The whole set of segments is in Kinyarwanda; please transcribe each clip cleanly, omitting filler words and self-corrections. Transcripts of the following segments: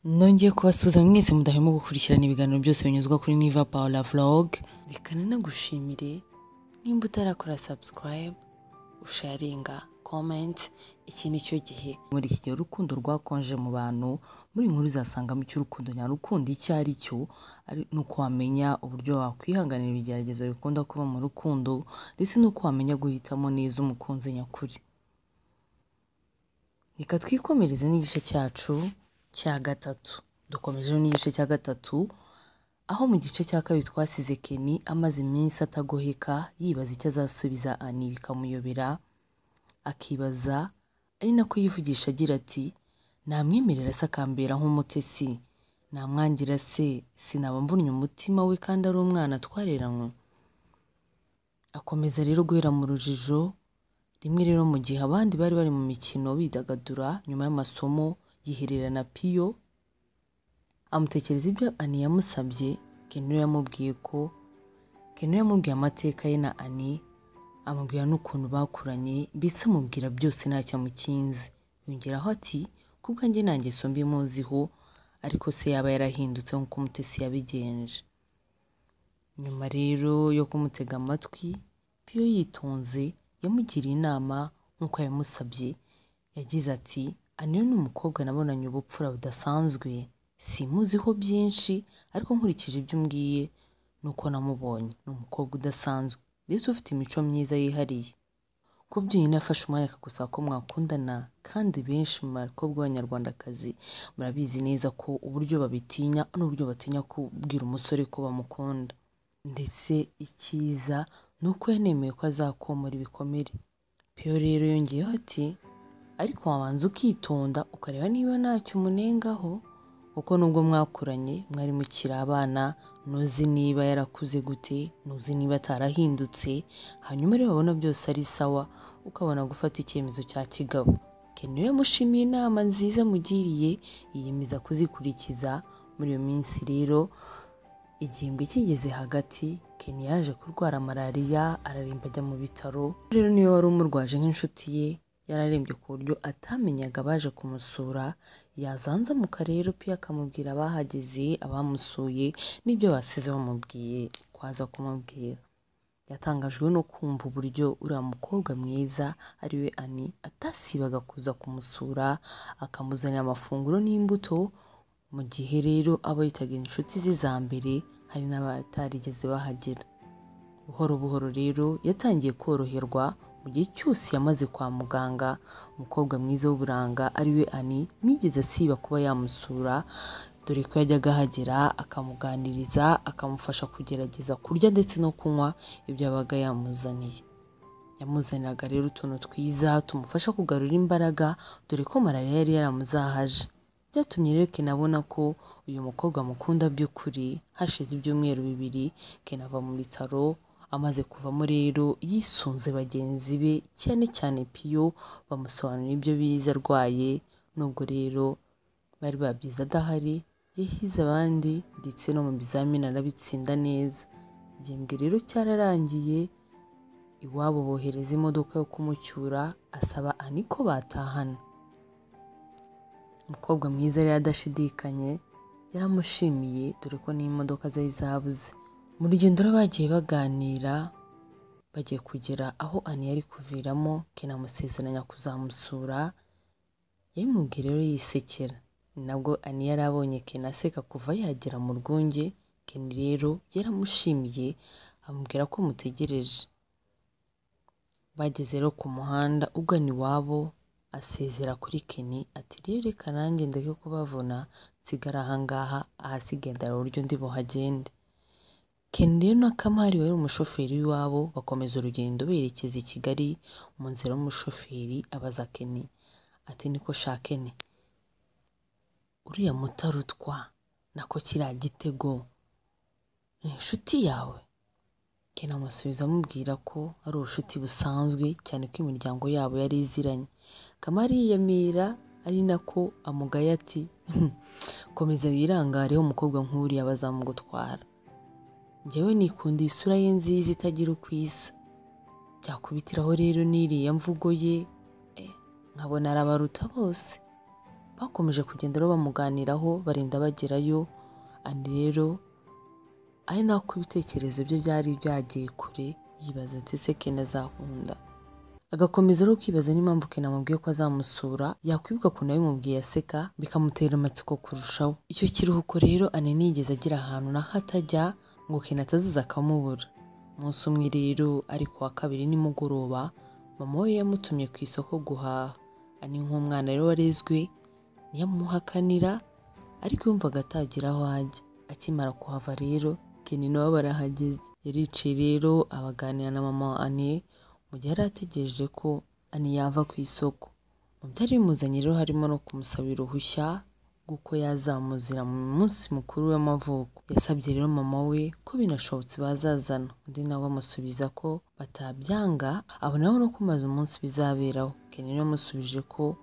Nongeye kubasuhuza mwese mudahwema gukurikirana ibiganiro byose binyuzwa kuri Niva Paula Vlog. Reka nanagushimire nimba utarakora subscribe, usharinga, comment, iki ni cyo gihe. Muri iki gihe urukundo rwakonje mu bantu, muri iyi nkuru uzasangamo icyo urukundo nyarukundo icyo ari cyo, ari nuko wamenya uburyo wakwihanganira ibigeragezo bikunda kuba mu rukundo, ndetse n'uko wamenya guhitamo neza umukunzi nyakuri. Reka twikomereze n'igice cyacu cya gatatu. Dukomeje n'igice cya gatatu, aho mu gice cya kabiri twasize Kenny amaze iminsi atagoheka yibaza icyo azasubiza Annie bikamuyobera, akibaza ari nako yivugisha agira ati namwemerera se akambera nk'umutesi, namwangira se sinaba mvunnye umutima we kandi ari umwana twareranywe. Akomeza rero guhera mu rujijo, rimwe rero mu gihe abandi bari bari mu mikino bidagadura nyuma y'amasomo, yihererana Piyo amutekereza ibyo Annie yamusabye. Kenny yamubwiye ko Kenny yamubwiye amateka ye na Annie, amubwira n'ukuntu bakuranye, mbese amubwira byose ntacyo amukinze. Yongeraho ati ku bwanjye nta ngeso mbi muziho, ariko se yaba yarahindutse nk'uko Umutesi yabigenje. Nyuma rero yo kumutega amatwi, Piyo yitonze yamugiriye inama nk'uko yabimusabye. Yagize ati Annie ni umukobwa nabonanye ubupfura budasanzwe, simuziho byinshi ariko nkurikije ibyo umbwiye nuko namubonye, ni umukobwa udasanzwe ndetse ufite imico myiza yihariye. Ko byonyine yafashe umwanya akagusaba ko mwakundana, kandi benshi mu bakobwa b'Abanyarwandakazi murabizi neza ko uburyo babitinya n'uburyo batinya kubwira umusore ko bamukunda. Ndetse icyiza ni uko yanemeye ko azakomora ibikomere. Piyo rero yongeyeho ati ariko wabanza ukitonda ukareba niba ntacyo umunengaho, kuko nubwo mwakuranye mwari mukiri abana, ntuzi niba yarakuze gute, ntuzi niba atarahindutse, hanyuma rero wabona byose ari sawa ukabona gufata icyemezo cya kigabo. Kenny yamushimiye inama nziza amugiriye, yiyemeza kuzikurikiza. Muri iyo minsi rero igihembwe kigeze hagati, Kenny yaje kurwara malariya araremba ajya mu bitaro. Rero niwe wari umurwaje nk'inshuti ye, yararembye ku buryo atamenyaga abaje kumusura, yazanzamuka rero Piyo akamubwira abahageze, abamusuye n'ibyo basize bamubwiye ko aza kumubwira. Yatangajwe no kumva uburyo uriya mukobwa mwiza ariwe Annie atasibaga kuza kumusura, akamuzanira amafunguro n'imbuto, mu gihe rero abo yitaga inshuti ze za mbere hari n'abatarigeze bahagera. Buhoro buhoro rero yatangiye koroherwa. Mu gihe cyose yamaze kwa muganga, umukobwa mwiza w'uburanga ariwe Annie ntiyigeze asiba kuba yamusura, dore ko yajyaga ahagera akamuganiriza, akamufasha kugerageza kurya ndetse no kunywa ibyo yabaga yamuzaniye. Yamuzaniraga rero utuntu twiza tumufasha kugarura imbaraga, dore ko malariya yari yaramuzahaje. Byatumye rero Kenny abona ko uyu mukobwa amukunda by'ukuri. Hashize ibyumweru bibiri Kenny ava mu bitaro. Amaze kuvamo rero yisunze bagenzi be, cyane cyane Piyo, bamusobanurira ibyo bize arwaye. Nubwo rero bari babyize adahari, yahize abandi ndetse no mu bizamini arabitsinda neza. Igihembwe rero cyararangiye, iwabo bohereza imodoka yo kumucyura, asaba Annie ko batahana. Umukobwa mwiza rero adashidikanye yaramushimiye, dore ko n'imodoka zari zabuze. Mu rugendo rero bagiye baganira, bagiye kugera aho Annie yari kuviramo, Kenny amusezeranya kuzamusura. Yabimubwiye rero yisekera. Ni nabwo Annie yari abonye Kenny aseka kuva yagera mu rwunge. Kenny rero yaramushimiye, amubwira ko amutegereje. Bageze rero ku muhanda ugana iwabo, asezera kuri Kenny ati rero reka nanjye ndeke kubavuna, nsigare aha ngaha, ahasigaye ndareba uburyo ndi buhagende. Kenny rero na Kamari wari umushoferi w'iwabo bakomeza urugendo berekeza i Kigali. Mu nzira y'umushoferi abaza Kenny ati niko sha Kenny, uriya mutarutwa nako kiriya gitego ni inshuti yawe? Kenny amusubiza amubwira ko ari ubucuti busanzwe, cyane ko imiryango yabo yari iziranye. Kamari yiyamira ari nako amugaya ati komeza wirangareho, umukobwa nk'uriya bazamugutwara. Njyewe nikunda isura ye nziza itagira uko isa, byakubitiraho rero n'iriya mvugo ye, nkabona arabaruta bose. Bakomeje kugenda rero bamuganiraho barinda bagerayo. Ani rero ari nako ibitekerezo bye byari byagiye kure, yibaza ati ese Ken azakunda. Agakomeza rero kwibaza n'impamvu Ken amubwiye ko azamusura, yakwibuka ukuntu yabimubwiye aseka bikamutera amatsiko kurushaho. Icyo kiruhuko rero Ani ntiyigeze agira ahantu na hato ajya ngo Ken atazaza akamubura. Umunsi umwe rero ari ku wa kabiri nimugoroba, mama we yamutumye ku isoko guhaha. Ani nk'umwana rero warezwe ntiyamuhakanira, ariko yumvaga atagira aho ajya. Akimara kuhava rero Ken nawe barahageze. Yaricaye rero abaganira na mama wa Ani mu gihe yari ategereje ko Ani yava ku isoko. Mu byari bimuzanye rero harimo no kumusabira uruhushya rw'uko yazamuzira mu munsi mukuru w'amavuko. Yasabye rero mama we ko binashobotse bazazana, undi nawe amusubiza ko batabyanga, abonaho no kumaza umunsi bizaberaho. Ken rero yamusubije ko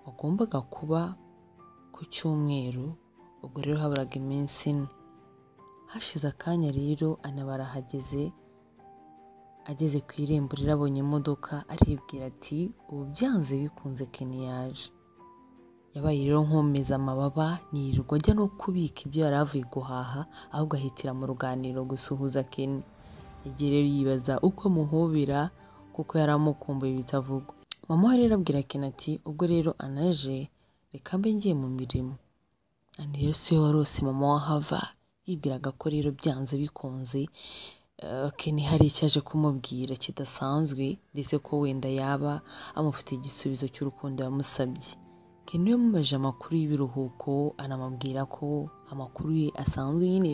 wagombaga kuba ku cyumweru, ubwo rero haburaga iminsi 4. Hashize akanya rero Ana barahageze, ageze ku irembo rero abonye imodoka aribwira ati ubu byanze bikunze Ken yaje. Yabaye rero nkomeza amababa, ntiyirirwa ajya no kubika ibyo yari avuye guhaha, ahubwo ahitira mu ruganiriro gusuhuza Ken. Yagiye rero yibaza uko amuhobera kuko yari amukumbuye bitavugwa. Mama we rero abwira Ken ati ubwo rero anaje reka mbe ngiye mu mirimo. Ani rero si we warose mama we ahava, yibwiraga ko rero byanze bikunze Ken hari icyo aje kumubwira kidasanzwe, ndetse ko wenda yaba amufitiye igisubizo cy'urukundo yamusabye. Ken yamubajije amakuru y'ibiruhuko, anamubwira ko amakuru ye asanzwe nyine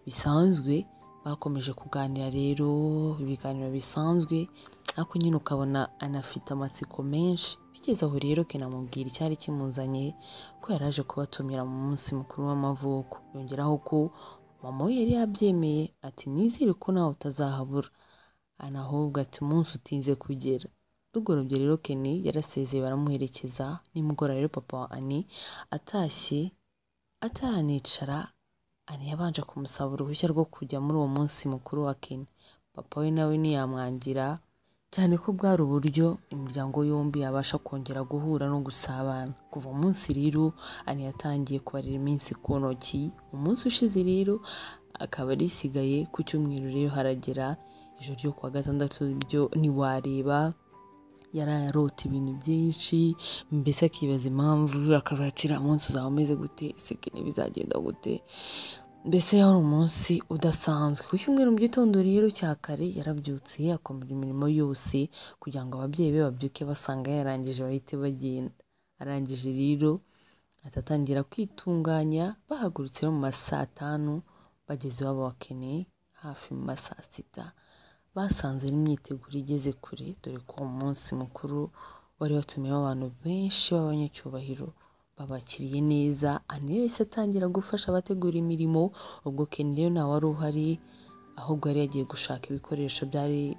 bisanzwe. Bakomeje kuganira rero ibiganiro bisanzwe, ariko nyine ukabona anafite amatsiko menshi. Bigeze aho rero Ken amubwira icyari kimuzanye, ko yari aje kubatumira mu munsi mukuru w'amavuko. Yongeraho ko mama we yari yabyemeye, ati nizere ko nawe utazahabura. Ana ahubwo ati umunsi utinze kugera. Bugorobye rero Ken yarasezeye baramuherekeza. Nimugoroba rero papa wa Ani atashye ataranicara, Ani yabanje kumusaba uruhushya rwo kujya muri uwo munsi mukuru wa Ken. Papa we nawe ntiyamwangira, cyane ko bwari uburyo imiryango yombi yabasha kongera guhura no gusabana. Kuva umunsi rero Ani yatangiye kubarira iminsi ku ntoki. Umunsi ushize rero akaba arisigaye ku cyumweru rero haragera ijoro ryo kuwa gatandatu ryo ntiwareba, yaraye arota ibintu byinshi, mbese akibaza impamvu, akavuga ati uriya munsi uzaba umeze gute, ese Ken bizagenda gute? Mbese yari umunsi udasanzwe. Ku cyumweru mu gitondo rero cya kare yarabyutse akomera imirimo yose kugira ngo ababyeyi be babyuke basanga yarangije bahite bagenda. Arangije rero atatangira kwitunganya, bahagurutse mu ma saa 5 bageze iwabo wa Ken hafi mu ma saa 6. Basanze imyiteguro igeze kure, dore ko uwo munsi mukuru wari watumiyemo abantu benshi b'abanyacyubahiro. Babakiriye neza, Ani rero yahise atangira gufasha abategura imirimo. Ubwo Ken rero ntawe wari uhari, ahubwo yari yagiye gushaka ibikoresho byari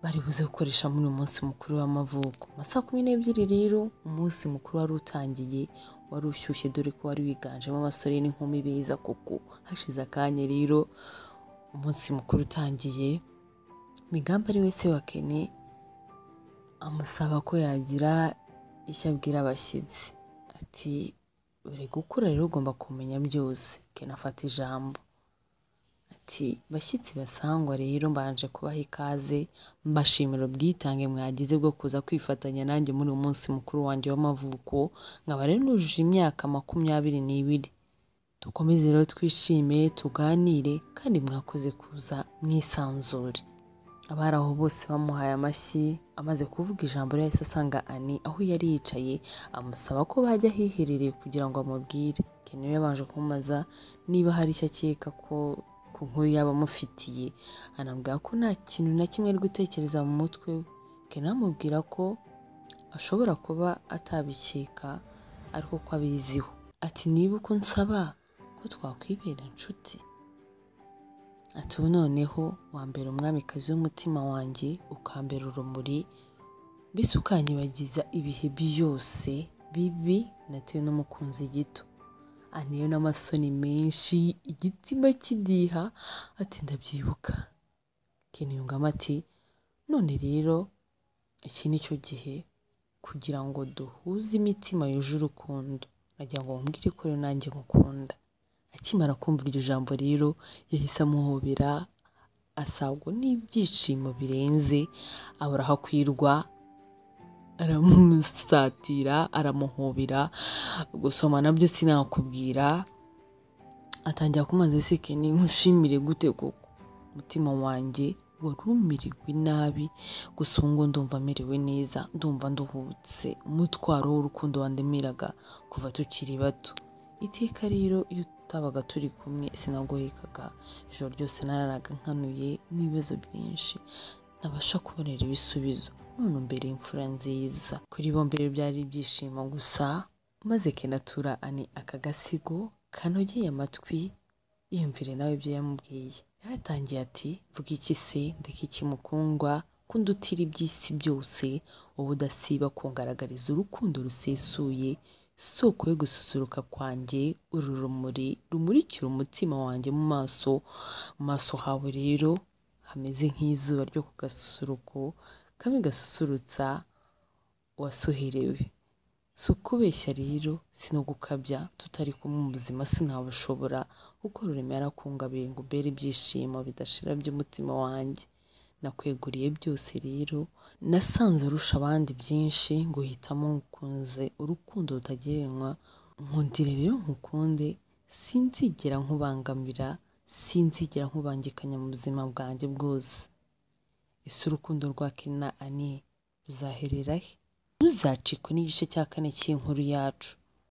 bari buze gukoresha muri uyu munsi mukuru w'amavuko. Mu ma saa 12 rero umunsi mukuru wari utangiye, wari ushyushye dore ko wari wiganjemo abasore n'inkumi beza koko. Hashize akanya rero umunsi mukuru utangiye, Migambi ari we se wa Ken amusaba ko yagira icyo abwira abashyitsi. Ati uri gukura rero ugomba kumenya byose. Ken afata ijambo ati bashyitsi basangwa rero mbanje kubaha ikaze, mbashimira ubwitange mwagize bwo kuza kwifatanya nanjye muri uyu munsi mukuru wanjye w'amavuko, nkaba rero nujuje imyaka 22. Dukomeze rero twishime, tuganire, kandi mwakoze kuza mwisanzure. Abari aho bose bamuhaye amashyi. Amaze kuvuga ijambo rero yahise asanga Ani aho yari yicaye, amusaba ko bajya ahiherereye kugira ngo amubwire. Ken yabanje kumubaza niba hari icyo akeka ko ku nkuru yaba amufitiye, anamubwira ko nta kintu na kimwe ari gutekereza mu mutwe we. Ken amubwira ko ashobora kuba atabikeka ariko ko abiziho. Ati niba uko nsaba ko twakwibera inshuti, ati ubu noneho wambera umwamikazi w'umutima wanjye, ukambera urumuri, mbese ukanyibagiza ibihe byose bibi natewe n'umukunzi gito. Ani rero n'amasoni menshi, igitima kidiha, ati ndabyibuka. Ken yungamo ati none rero iki ni cyo gihe kugira ngo duhuze imitima yuje urukundo. Nagira ngo nkubwire ko rero nanjye ngukunda. Akimara kumva iryo jambo rero yahise amuhobera, asabwa n'ibyishimo birenze, abura aho akwirwa, aramusatira, aramuhobera, gusoma nabyo sinakubwira. Atangira kumubaza, ese Kenny nkushimire gute koko? Umutima wanjye wari umerewe nabi, gusa ubu ngubu ndumva merewe neza, ndumva nduhutse umutwaro w'urukundo wandemeraga kuva tukiri bato. Iteka rero iyo tutabaga turi kumwe sinagohekaga, ijoro ryose nararaga nkanuye n'ibibazo byinshi ntabasha kubonera ibisubizo, none umbereye imfura nziza. Kuri bombi rero byari ibyishimo gusa, maze Kenny atura Annie aka gasigo kanogeye amatwi, yiyumvire nawe ibyo yamubwiye. Yaratangiye ati, vuga iki se, ndeka iki mukundwa, ko undutira iby'isi byose, wowe udasiba kungaragariza urukundo rusesuye, soko yo gususuruka kwanjye, uru rumuri rumurikira umutima wanjye mu maso, mu maso hawe rero hameze nk'izuba ryo ku gasusuruko, kamwe gasusurutsa uwasuherewe. Si ukubeshya rero, si no gukabya, tutari kumwe mu buzima sinabushobora, kuko Rurema yarakungabiye ngo umbere ibyishimo bidashira by'umutima wanjye. Nakweguriye byose rero, nasanze urusha abandi byinshi, nguhitamo ngukunze urukundo rutagereranywa, nkundire rero nkukunde, sinzigera nkubangamira, sinzigera nkubangikanya mu buzima bwanjye bwose. Ese urukundo rwa Kenny na Annie ruzaherera he? Ntuzacikwe n'igice cya kane cy'inkuru yacu.